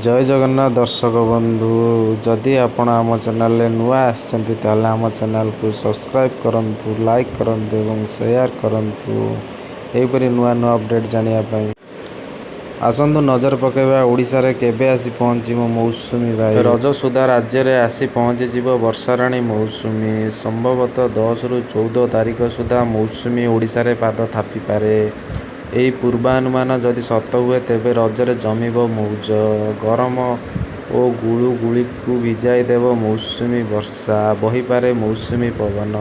ଜୟ ଜଗନ୍ନାଥ ଦର୍ଶକ ବନ୍ଧୁ, ଯଦି ଆପଣ ଆମ ଚ୍ୟାନେଲରେ ନୂଆ ଆସିଛନ୍ତି, ତାହେଲେ ଆମ ଚ୍ୟାନେଲକୁ ସବସ୍କ୍ରାଇବ୍ କରନ୍ତୁ, ଲାଇକ୍ କରନ୍ତୁ ଏବଂ ସେୟାର କରନ୍ତୁ ଏହିପରି ନୂଆ ନୂଆ ଅପଡ଼େଟ୍ ଜାଣିବା ପାଇଁ। ଆସନ୍ତୁ ନଜର ପକାଇବା, ଓଡ଼ିଶାରେ କେବେ ଆସି ପହଞ୍ଚିବ ମୌସୁମୀ ବାୟୁ। ରଜ ସୁଦ୍ଧା ରାଜ୍ୟରେ ଆସି ପହଞ୍ଚିଯିବ ବର୍ଷାରାଣୀ ମୌସୁମୀ। ସମ୍ଭବତଃ 10ରୁ 14 ତାରିଖ ସୁଦ୍ଧା ମୌସୁମୀ ଓଡ଼ିଶାରେ ପାଦ ଥାପିପାରେ। ଏହି ପୂର୍ବାନୁମାନ ଯଦି ସତ ହୁଏ, ତେବେ ରଜରେ ଜମିବ ମଉଜ। ଗରମ ଓ ଗୁଳୁଗୁଳିକୁ ଭିଜାଇ ଦେବ ମୌସୁମୀ ବର୍ଷା। ବହିପାରେ ମୌସୁମୀ ପବନ।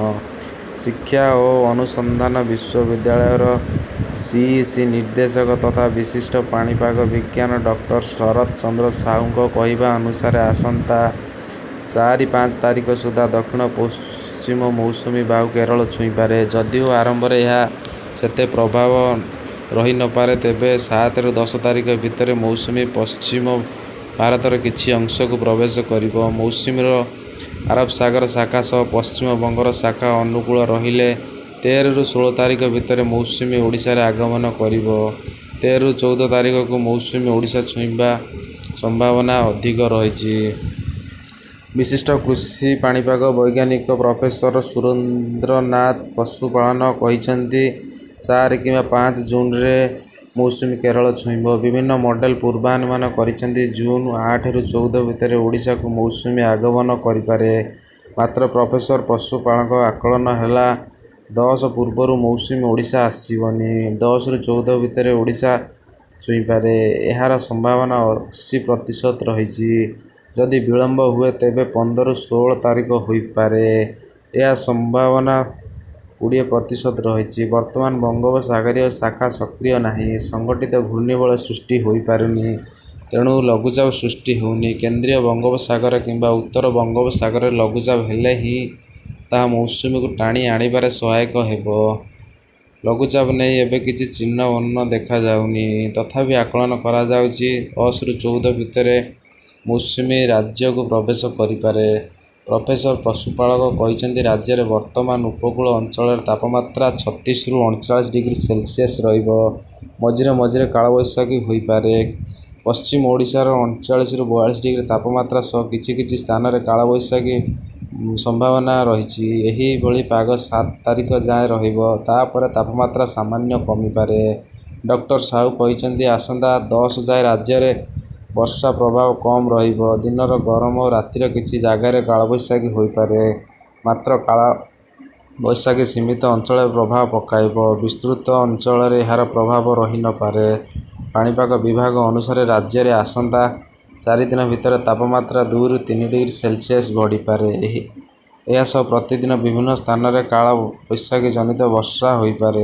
ଶିକ୍ଷା ଓ ଅନୁସନ୍ଧାନ ବିଶ୍ୱବିଦ୍ୟାଳୟର ସିଇସି ନିର୍ଦ୍ଦେଶକ ତଥା ବିଶିଷ୍ଟ ପାଣିପାଗ ବିଜ୍ଞାନୀ ଡକ୍ଟର ଶରତ ଚନ୍ଦ୍ର ସାହୁଙ୍କ କହିବା ଅନୁସାରେ, ଆସନ୍ତା 4-5 ତାରିଖ ସୁଦ୍ଧା ଦକ୍ଷିଣ ପଶ୍ଚିମ ମୌସୁମୀ ବାୟୁ କେରଳ ଛୁଇଁପାରେ। ଯଦିଓ ଆରମ୍ଭରେ ଏହାର ସେତେ ପ୍ରଭାବ ରହିନପାରେ, ତେବେ 7ରୁ 10 ତାରିଖ ଭିତରେ ମୌସୁମୀ ପଶ୍ଚିମ ଭାରତର କିଛି ଅଂଶକୁ ପ୍ରବେଶ କରିବ। ମୌସୁମୀର ଆରବ ସାଗର ଶାଖା ସହ ପଶ୍ଚିମବଙ୍ଗର ଶାଖା ଅନୁକୂଳ ରହିଲେ 13ରୁ 16 ତାରିଖ ଭିତରେ ମୌସୁମୀ ଓଡ଼ିଶାରେ ଆଗମନ କରିବ। 13ରୁ 14 ତାରିଖକୁ ମୌସୁମୀ ଓଡ଼ିଶା ଛୁଇଁବା ସମ୍ଭାବନା ଅଧିକ ରହିଛି। ବିଶିଷ୍ଟ କୃଷି ପାଣିପାଗ ବୈଜ୍ଞାନିକ ପ୍ରଫେସର ସୁରେନ୍ଦ୍ରନାଥ ପଶୁପାଳକ କହିଛନ୍ତି, 4 କିମ୍ବା 5 ଜୁନରେ ମୌସୁମୀ କେରଳ ଛୁଇଁବ। ବିଭିନ୍ନ ମଡେଲ ପୂର୍ବାନୁମାନ କରିଛନ୍ତି, ଜୁନ୍ 8ରୁ 14 ଭିତରେ ଓଡ଼ିଶାକୁ ମୌସୁମୀ ଆଗମନ କରିପାରେ। ମାତ୍ର ପ୍ରଫେସର ପଶୁପାଳକଙ୍କ ଆକଳନ ହେଲା, 10 ପୂର୍ବରୁ ମୌସୁମୀ ଓଡ଼ିଶା ଆସିବନି। 10ରୁ 14 ଭିତରେ ଓଡ଼ିଶା ଛୁଇଁପାରେ। ଏହାର ସମ୍ଭାବନା 80% ରହିଛି। ଯଦି ବିଳମ୍ବ ହୁଏ, ତେବେ 15ରୁ 16 ତାରିଖ ହୋଇପାରେ। ଏହାର ସମ୍ଭାବନା 20% ରହିଛି। ବର୍ତ୍ତମାନ ବଙ୍ଗୋପସାଗରୀୟ ଶାଖା ସକ୍ରିୟ ନାହିଁ। ସଂଗଠିତ ଘୂର୍ଣ୍ଣିବଳୟ ସୃଷ୍ଟି ହୋଇପାରୁନି। ତେଣୁ ଲଘୁଚାପ ସୃଷ୍ଟି ହେଉନି। କେନ୍ଦ୍ରୀୟ ବଙ୍ଗୋପସାଗର କିମ୍ବା ଉତ୍ତର ବଙ୍ଗୋପସାଗରରେ ଲଘୁଚାପ ହେଲେ ହିଁ ତାହା ମୌସୁମୀକୁ ଟାଣି ଆଣିବାରେ ସହାୟକ ହେବ। ଲଘୁଚାପ ନେଇ ଏବେ କିଛି ଚିହ୍ନବର୍ଣ୍ଣ ଦେଖାଯାଉନି। ତଥାପି ଆକଳନ କରାଯାଉଛି, 10ରୁ 14 ଭିତରେ ମୌସୁମୀ ରାଜ୍ୟକୁ ପ୍ରବେଶ କରିପାରେ। ପ୍ରଫେସର ପଶୁପାଳକ କହିଛନ୍ତି, ରାଜ୍ୟରେ ବର୍ତ୍ତମାନ ଉପକୂଳ ଅଞ୍ଚଳରେ ତାପମାତ୍ରା 36ରୁ 39 ଡିଗ୍ରୀ ସେଲସିୟସ ରହିବ। ମଝିରେ ମଝିରେ କାଳବୈଶାଖୀ ହୋଇପାରେ। ପଶ୍ଚିମ ଓଡ଼ିଶାରେ 39ରୁ 42 ଡିଗ୍ରୀ ତାପମାତ୍ରା ସହ କିଛି କିଛି ସ୍ଥାନରେ କାଳବୈଶାଖୀ ସମ୍ଭାବନା ରହିଛି। ଏହିଭଳି ପାଗ 7 ତାରିଖ ଯାଏ ରହିବ। ତା'ପରେ ତାପମାତ୍ରା ସାମାନ୍ୟ କମିପାରେ। ଡକ୍ଟର ସାହୁ କହିଛନ୍ତି, ଆସନ୍ତା 10 ଯାଏ ରାଜ୍ୟରେ ବର୍ଷା ପ୍ରଭାବ କମ୍ ରହିବ। ଦିନରେ ଗରମ ଓ ରାତିରେ କିଛି ଜାଗାରେ କାଳବୈଶାଖୀ ହୋଇପାରେ। ମାତ୍ର କାଳବୈଶାଖୀ ସୀମିତ ଅଞ୍ଚଳରେ ପ୍ରଭାବ ପକାଇବ। ବିସ୍ତୃତ ଅଞ୍ଚଳରେ ଏହାର ପ୍ରଭାବ ରହିନପାରେ। ପାଣିପାଗ ବିଭାଗ ଅନୁସାରେ, ରାଜ୍ୟରେ ଆସନ୍ତା 4 ଦିନ ଭିତରେ ତାପମାତ୍ରା 2ରୁ 3 ଡିଗ୍ରୀ ସେଲସିୟସ ବଢ଼ିପାରେ। ଏହାସହ ପ୍ରତିଦିନ ବିଭିନ୍ନ ସ୍ଥାନରେ କାଳବୈଶାଖୀ ଜନିତ ବର୍ଷା ହୋଇପାରେ।